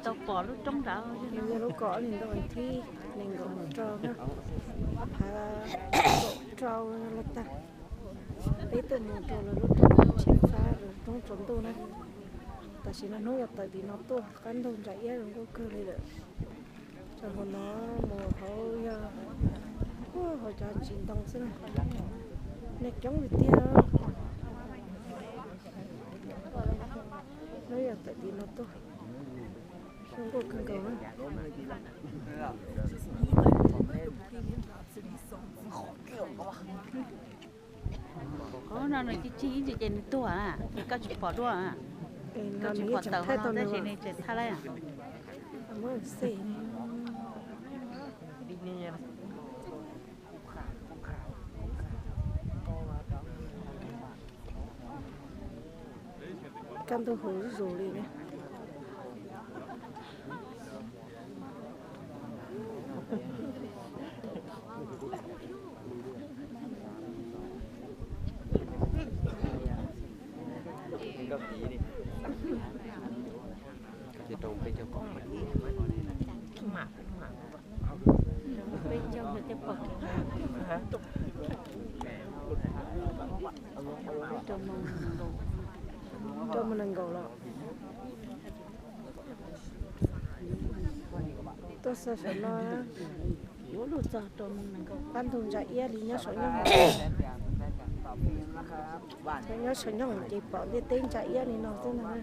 Tau pom lub roob nrad. Yog lub kaum ob hlis ntuj vas thib nees nkaum rau na, phav kaum rau los tag. Peb tuaj mus rau lawv lub roob Tsheej Fab, lawv roob tsaus ntuj na. Tam sim no hnub yog tawm tim no tuaj, qab ntug ntsa iab zoo nkauj kawg li lawm. Txog hauv no mus hauv yog, hauv cov ntsis ntoo xwb na. Neeg coob li tiag. Hnub yog tawm tim no tuaj, zoo nkauj kawg nkaus na. Qhov no nws tsis tsis ib ntsis ces nws tuag, ces koj tsis pom dua. Koj tsis pom tawm hauv no tab sis nws tseem thaj lawm. Kaj ntug huv zuj zus li ne. Peb caug thiaj pom kev. Rau mus nees nkaum los. Tuaj xav saum no, qab ntug ntsa iab li nyob saum nyooj. Nyob saum nyooj ces pom ntiaj teb ntsa iab li no xwb ntag.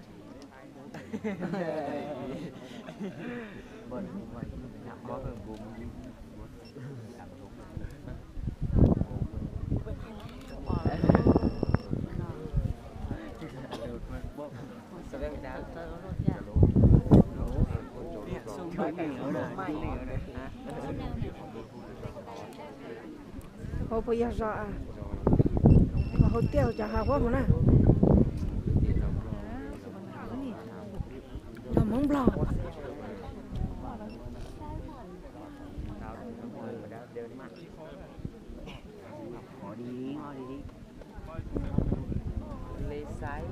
Hauv puas yog zos? Hauv tiaj cov hav huab mus na. Zos Hmoob Nplog. Li xaiv.